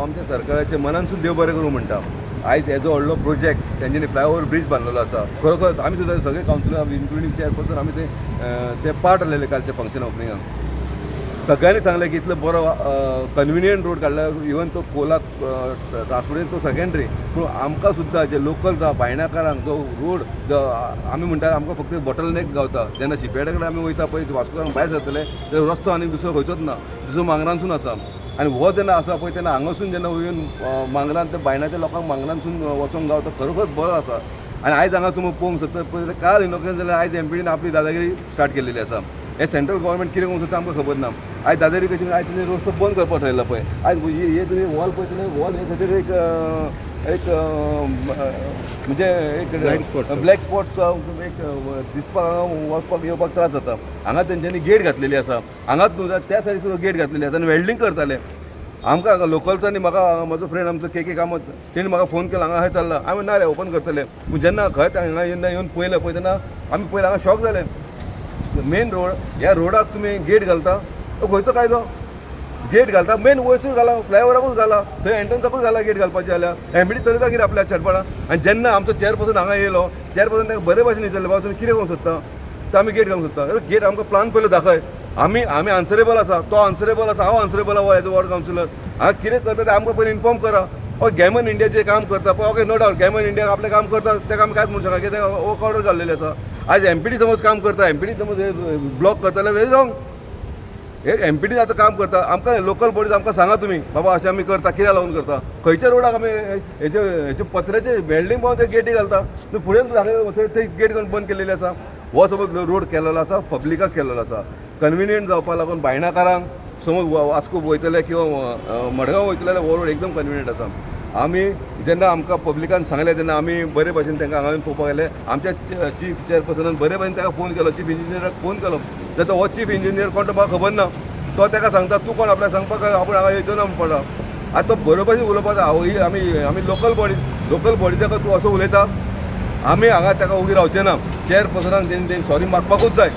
हांव आमच्या सरकाराचे मनानसून देव बरें करूं म्हणटा. आयज हेजो व्हडलो प्रोजेक्ट तेंच्यांनी फ्लायओवर ब्रीज बांदलेलो आसा. खरोखरच आमी सुद्दां सगळे कावन्सिलर इन्क्लुडींग चेअरपर्सन आमी ते ते पार्ट आसलेले कालच्या फंक्शन ओपनिंगाक. सगळ्यांनी सांगलें की इतलो बरो कन्विनियंट रोड काडला, इवन तो कोला ट्रान्सपोर्टेशन तो सेकेंडरी, पूण आमकां सुद्दां जे लोकल्स आहा बायणाकारांक जो रोड जो आमी म्हणटा आमकां फक्त बॉटल नेक गावता. जेन्ना शिपयार्डा कडेन आमी वयता पळय वास्कोच्यान भायर सरतले जाल्यार रस्तो आनी दुसरो खंयचोच ना, दुसरो मांगरानसून आसा. आनी हो जेन्ना आसा पळय तेन्ना हांगासून जेन्ना वयर मांगरान ते बायणाच्या लोकांक मांगरानसून वचोंक गावता, खरोखर बरो आसा. आनी आयज हांगा तुमी पळोवंक शकता पळय काल इनॉग्रेशन जाल्यार आयज एमपीडीन आपली दादागिरी स्टार्ट केलेली आसा. हे सेंट्रल गव्हर्मेंट कितें करूंक सोदता आमकां खबर ना. आयज दादागिरी कशी, आयज तुमी रस्तो बंद करपाक ठरयला पळय. आयज हे तुमी वॉल पळयतले, वॉल हे खंय एक एक म्हणजे एक ब्लॅक स्पॉट एक दिसपाक वचपाक येवपाक त्रास जाता. हांगा तेंच्यांनी गेट घातलेली आसा, हांगाच न्हू त्या सायडीन सुद्दां गेट घातलेली आसा आनी वेल्डींग करताले. आमकां हांगा लोकल्सांनी म्हाका म्हजो फ्रेंड आमचो के के कामत तेणी म्हाका फोन केलो हांगा खंय चल्ला. हांवें ना रे ओपन करतले, पूण जेन्ना खंय हांगा जेन्ना येवन पळयलें पळय तेन्ना आमी पयलीं हांगा शॉक जाले. मेन रोड ह्या रोडाक तुमी गेट घालता तो खंयचो कायदो? गेट घालता मेन वयसूच घाला, फ्लायओवराकूच घाला, थंय एंट्रन्साकूच घाला गेट घालपाचें जाल्यार एमपीडी चलयता कितें आपल्या शेटपणां. आनी जेन्ना आमचो चेअरपर्सन हांगा येयलो, चेअरपर्सन ताका बरे भाशेन विचारलें, बाबा तुमी कितें करूंक सोदता? तर आमी गेट घालूंक सोदता. गेट आमकां प्लान पयलो दाखय, आमी आमी आन्सरेबल आसा, तो आन्सरेबल आसा, हांव आन्सरेबल आसा एज अ वॉर्ड कावन्सिलर. हांगा कितें करता तें आमकां पयलीं इन्फॉर्म करा. गॅमन इंडियाचें काम करता पळय, ओके नो डावट गॅमन इंडिया आपलें काम करता, ताका आमी कांयच म्हणूंक शकना कित्याक वर्क ऑर्डर घाल्लेली आसा. आयज एमपीडी समज काम करता, एमपीडी समज ब्लॉक करता जाल्यार वेरी रॉंग. हे एमपीडी आतां काम करता, आमकां लोकल बॉडीज आमकां सांगा तुमी बाबा अशें आमी करता, कित्याक लागून करता? खंयच्या रोडाक आमी हेचे हेचे पत्र्याचे वेल्डींग पावन ते गेटी घालता, तुमी फुडें दाखयता ते गेट बंद केलेले आसा. हो समज रोड केलेलो आसा पब्लिकाक केलेलो आसा, कन्विनियंट जावपाक लागून बायणाकारांक समज वास्को वयतले किंवा मडगांव वयतले जाल्यार हो रोड एकदम कन्विनियंट आसा. आमी जेन्ना आमकां पब्लिकान सांगलें तेन्ना आमी बरे भाशेन तांकां हांगा येवन पळोवपाक गेले. आमच्या चीफ चेअरपर्सनान बरे भाशेन ताका फोन केलो, चीफ इंजिनियराक फोन केलो. जाल्यार हो चीफ इंजिनियर कोण तो म्हाका खबर ना, तो ताका सांगता तूं कोण आपल्याक सांगपाक, आपूण हांगा येयचो ना म्हण पडला. आतां तो बरे भाशेन उलोवपाक जाय. आमी आमी लोकल बॉडी, लोकल बॉडीच्या तूं असो उलयता, आमी हांगा ताका ओगी रावचे ना. चेअरपर्सनान तेणी सॉरी मागपाकूच जाय.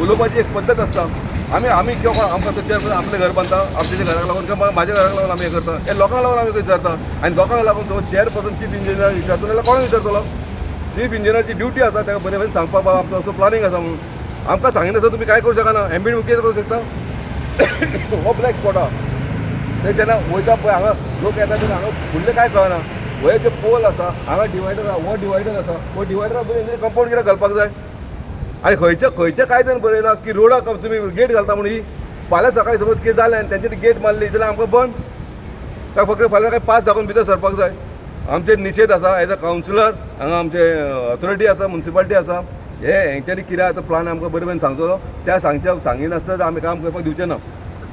उलोवपाची एक पद्दत आसता. आमी आमी किंवा आमकां तो चेअरपर्सन आपलें घर बांदता, आमच्या घराक लागून किंवा म्हाज्या घराक लागून आमी हें करता, हे लोकांक लागून आमी विचारता. आनी लोकांक लागून समज चेअरपर्सन चीफ इंजिनियर विचारतलो जाल्यार कोणाक विचारतलो? चीफ इंजिनियराची ड्युटी आसा ताका बरे भशेन सांगपाक बाबा आमचो असो प्लॅनिंग आसा म्हणून. आमकां सांगिनासतना तुमी कांय करूं शकना, एमपीडी कितें करूं शकता? हो ब्लॅक स्पॉट आहा, थंय जेन्ना वयता पळय हांगा लोक येता तेन्ना हांगा फुडलें कांय कळना. वयर जे पोल आसा हांगा डिवायडर आहा, हो डिवायडर आसा, हो डिवायडरा पळय कंपाउंड कित्याक घालपाक जाय? आनी खंयच्या खंयच्या कायद्यान बरयलां की रोडाक तुमी गेट घालता म्हणून? ही फाल्यां सकाळीं समज कितें जालें आनी तेंच्यांनी गेट मारली जाल्यार आमकां बंद, काय फक्त फाल्यां काय पास दाखोवन भितर सरपाक जाय. आमचेर निशेध आसा एज अ कावन्सिलर, हांगा आमचे ऑथॉरिटी आसा, मुन्सिपालिटी आसा, हे हेंच्यांनी कितें आतां प्लान आमकां बरे भशेन सांगचो, त्या सांगच्या सांगिनासतना आमी काम करपाक दिवचें ना.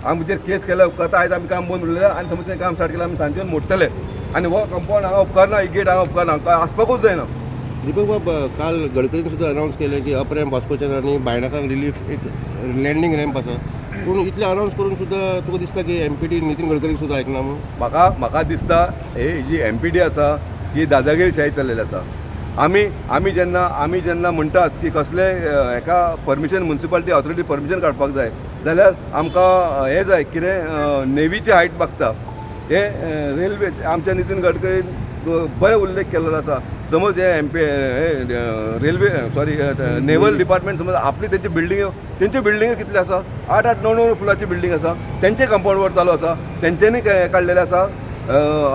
आमचेर केस केल्या उपकारता आयज आमी काम बंद उरलें आनी समज तें काम स्टार्ट केलें आमी सांजचे मोडटले. आनी हो कंपाउंड हांगा उपकारना, ही गेट हांगा उपकारना, आमकां आसपाकूच जायना. दीपक बाब, काल गडकरीन सुद्दां अनावन्स केलें की अप रॅम्प वास्कोच्यान आनी बायणाकांक रिलीफ एक लँडींग रॅम्प आसा, पूण इतलें अनावन्स करून सुद्दां तुका दिसता की एमपीडी नितीन गडकरीक सुद्दां आयकना म्हणून? म्हाका म्हाका दिसता हे जी एमपीडी आसा ही दादागिरीशाही चल्लेली आसा. आमी आमी जेन्ना आमी जेन्ना म्हणटात की कसले हेका परमिशन मुन्सिपालिटी ऑथॉरिटी परमिशन काडपाक जाय जाल्यार आमकां हें जाय कितें नेवीची हायट मागता. हे रेल्वे आमच्या नितीन गडकरीन बरें उल्लेख केल्लो आसा. समज हे एम पी हे रेल्वे सॉरी नेवल डिपार्टमेंट समज आपली तेंची बिल्डिंग, तेंच्यो बिल्डिंग्यो कितल्यो आसा, 8 8 9 9 फुलाची बिल्डींग आसा, तेंचे कंपाउंड वर चालू आसा, तेंच्यांनी काडलेलें आसा,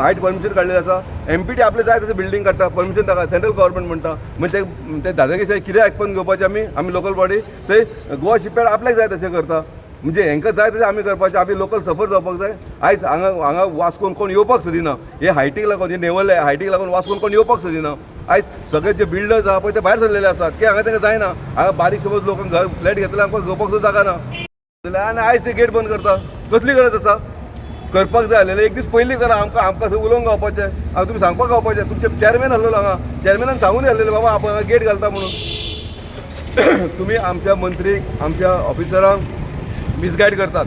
हायट परमिशन काडलेलें आसा. एमपीटी आपलें जाय तशें बिल्डींग काडटा, परमिशन ताका सेंट्रल गव्हर्मेंट म्हणटा. म्हणजे ते दादागिरी कितें आयकून घेवपाचें आमी आमी लोकल बॉडी थंय गोवा शिपयार्ड आपल्याक जाय तशें करता. म्हणजे हेंकां जाय तशें आमी करपाचें, आमी लोकल सफर जावपाक जाय. आयज हांगा हांगा वास्कोन कोण येवपाक सोदिना, हे हायटीक लागून, हे नेवल हायटीक लागून वास्कोन कोण येवपाक सोदिना. आयज सगळे जे बिल्डर्स आहा पळय ते भायर सरलेले आसा की हांगा तांकां जायना. हांगा बारीक समज लोकांक घर फ्लॅट घेतले आमकां घेवपाक सुद्दां जागा ना, आनी आयज ते गेट बंद करता. कसली गरज आसा? करपाक जाय आसलेलें एक दीस पयलीं करा. आमकां आमकां थंय उलोवंक गावपाचें, हांव तुमी सांगपाक गावपाचें. तुमचे चेअरमॅन आसलेलो हांगा, चेअरमॅनान सांगून आसलेलें बाबा आपण हांगा गेट घालता म्हणून. तुमी आमच्या मंत्रीक, आमच्या ऑफिसरांक मिसगायड करतात.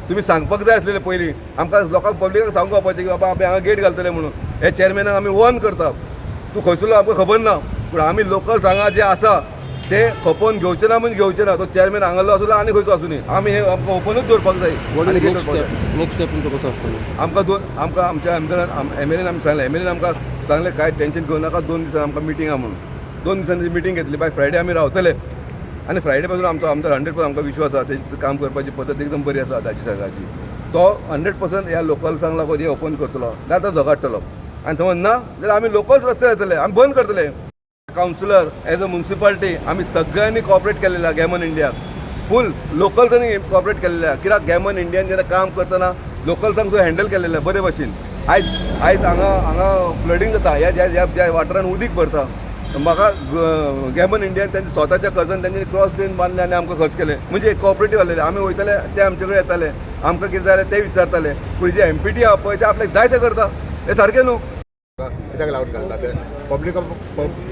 तुमी सांगपाक जाय आसलेलें पयलीं आमकां लोकांक, पब्लिकाक सांगूंक गावपाचें की बाबा आमी हांगा गेट घालतले म्हणून. हे चेअरमॅनाक आमी वॉर्न करता, तूं खंयसरलो आमकां खबर ना, पूण आमी लोकल्स हांगा जे आसा ते खपोवन घेवचे ना म्हणजे घेवचे ना. तो चेअरमॅन हांगालो आसूं आनी खंयचो आसूं न्ही, आमी हे आमकां ओपनूच दवरपाक जाय. आनी कितें नेक्स्ट करपाक जाय? स्टेप, नेक्स्ट स्टेप तुमचो कसो आसतलो? आमकां दोन आमकां आमच्या आमदारान, एमएलएन आमी सांगलें, एमएलएन आमकां सांगलें कांय टेंशन घेवं नाका, 2 दिसान आमकां मिटींग आहा म्हणून. 2 दिसांनी मिटींग घेतली. बाय फ्रायडे आमी रावतले आनी फ्रायडे पासून आमचो आमदार 100% आमकां विश्वास आसा. तेजी काम करपाची पद्दत एकदम बरी आसा दाजी साहेबाची. तो 100% ह्या लोकल्सांक लागून हे ओपन करतलो ना तो झगडटलो. आनी समज ना जाल्यार आमी लोकल्स रस्त्यार येतले, आमी बंद करतले. कावन्सिलर एज अ मुन्सिपालिटी आमी सगळ्यांनी कॉपरेट केलेलं आहा गॅमन इंडियाक, फूल लोकल्सांनी कॉपरेट केलेलें आहा. कित्याक गॅमन इंडियान जेन्ना काम करतना लोकल्सांक सुद्दां हँडल केलेलें बरे भशेन. आयज आयज हांगा हांगा फ्लडींग जाता, ह्या ह्या ह्या ज्या वाठारान उदीक भरता, म्हाका गॅमन इंडियान तेंच्या स्वताच्या खर्चान तेंच्यांनी क्रॉस ड्रेन बांदले आनी आमकां खर्च केले. म्हणजे कॉपरेटीव आसलेले. आमी वयताले, ते आमचे कडेन येताले, आमकां कितें जाय जाल्यार ते विचारताले. पूण जे एमपीटी आहा पळय, ते आपल्याक जाय ते करता, हें सारकें न्हू. कित्याक लावन घालता ते पब्लिकाक?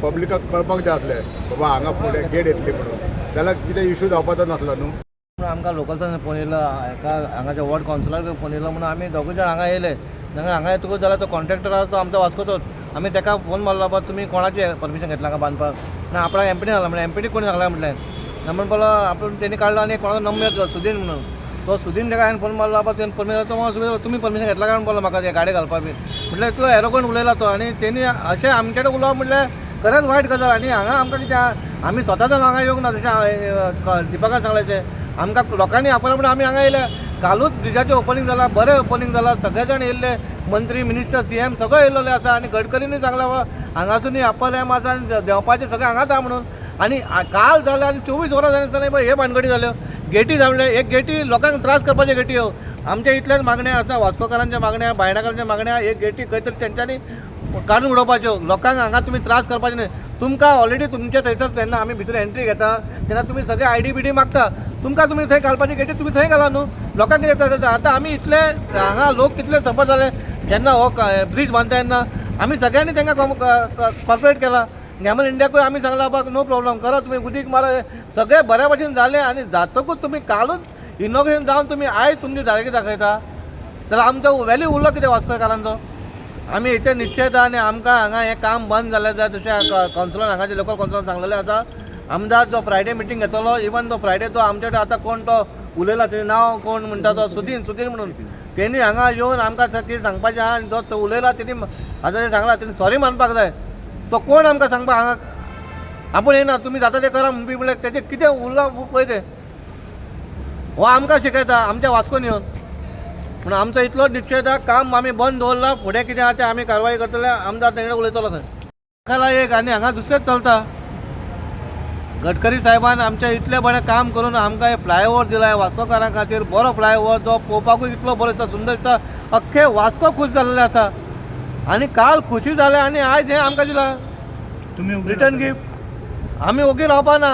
पब्लिकाक कळपाक जाय आसलें बाबा हांगा फुडें गेट येतली म्हणून, जाल्यार कितें इशू जावपाचो नासलो न्हू. पूण आमकां लोकल्सान फोन येयलो, हेका हांगाच्या वॉर्ड कावन्सिलराक फोन येयलो म्हणून आमी दोगूय जाण हांगा येयले. हांगा हांगा येतकूच जाल्यार तो कॉन्ट्रॅक्टर आसा तो आमचो वास्कोचोच. आमी तेका फोन मारलो, बाबा तुमी कोणाचें परमिशन घेतलां हांगा बांदपाक? ना, आपणाक एमपीटी सांगलां. म्हणलें एमपीटी कोणी सांगलां? म्हटलें ना. म्हणपाक लागलो आपूण तेणी काडलो आनी कोणाचो नंबर येतलो सुदीन म्हणून. तो सुदीन तेका हांवें फोन मारलो, बाबा तुवें परमिशन, तो तुमी परमिशन घेतला काय म्हणपाक म्हाका ते गाडी घालपाक बी. म्हटल्यार इतलो एरोगंट उलयला तो आनी तेणी अशें आमचे कडेन उलोवप म्हटल्यार खरेंच वायट गजाल. आनी हांगा आमकां कितें आहा, आमी स्वता जावन हांगा येवंक ना. जशें दिपकान सांगलें तें, आमकां लोकांनी आपयला म्हणून आमी हांगा येयले. कालूच ब्रिजाचें ओपनींग जालां, बरें ओपनींग जालां, सगळे जाण येयल्ले, मंत्री, मिनिस्टर, सीएम सगळे येयल्ले आसा. आनी गडकरीनूय सांगलां, बाबा हांगासून अप्पर रॅम्प आसा आनी देंवपाचें सगळें हांगाच आहा म्हणून. आनी काल जालें आनी 24 वरां जालें आसतना हे भानगडी जाल्यो. गेटी जावले, एक गेटी लोकांक त्रास करपाच्यो गेटी ह्यो. आमच्या इतल्याच मागण्या आसा, वास्कोकारांच्या मागण्या, बायणाकारांच्या मागण्या, एक गेटी खंय तरी तेंच्यांनी काडून उडोवपाच्यो. लोकांक हांगा तुमी त्रास करपाचे न्हय. तुमकां ऑलरेडी तुमच्या थंयसर तेन्ना आमी भितर एंट्री घेता तेन्ना तुमी सगळे आयडी बिडी मागता. तुमकां तुमी थंय घालपाची गेटी तुमी थंय घाला न्हू, लोकांक कितें त्रास जाता? आतां आमी इतले हांगा लोक कितले सफर जाले जेन्ना हो ब्रीज बांदता तेन्ना. आमी सगळ्यांनी तांकां कॉर्पोरेट केला. गॅमन इंडियाकूय आमी सांगलां, बाबा नो प्रॉब्लम, करा तुमी, उदीक मारा. सगळें बऱ्या भशेन जालें आनी जातकूच तुमी कालूच इनॉग्रेशन जावन तुमी आयज तुमची दादागिरी दाखयता जाल्यार आमचो व्हॅल्यू उरलो कितें वास्कोकारांचो? आमी हेचेर निश्चेत आनी आमकां हांगा हें काम बंद जालें जाय. जशें कावन्सिलर, हांगाचे लोकल कावन्सिलर सांगलेलें आसा, आमदार जो फ्रायडे मिटींग घेतलो, इवन तो फ्रायडे तो आमचे कडेन आतां कोण तो उलयला, तेजें नांव कोण म्हणटा तो सुदीन, सुदीन म्हणून, तेणी हांगा येवन आमकां कितें सांगपाचें आहा आनी जो तो उलयला तेणी आतां जें सांगलां तेणी सॉरी मानपाक जाय. तो कोण आमकां सांगपाक हांगा आपूण येना, तुमी जाता तें करा म्हणपी? म्हणल्यार तेजें कितें उरलां पळय तें. हो आमकां शिकयता आमच्या वास्कोन येवन. पूण आमचो इतलोच निश्चय आहा, काम आमी बंद दवरलां. फुडें कितें आहा तें आमी कारवाय करतले. आमदार तेंचे उलयतलो थंय एक आनी हांगा दुसरेंच चलता. गडकरी साहेबान आमचें इतलें बरें काम करून आमकां फ्लायओवर दिला वास्कोकारां खातीर, बरो फ्लायओवर जो पळोवपाकूय इतलो बरो दिसता, सुंदर दिसता. अख्खे वास्को खूश जाल्लें आसा आनी काल खुशी जालें आनी आयज हें आमकां दिलां रिटर्न गिफ्ट. आमी ओगी रावपा ना.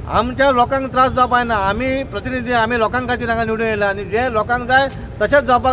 आमच्या लोकांक त्रास जावपा ना. आमी प्रतिनिधी, आमी लोकां खातीर हांगा निवडून येयला आनी जे लोकांक जाय तशेंच जावपाक जाय.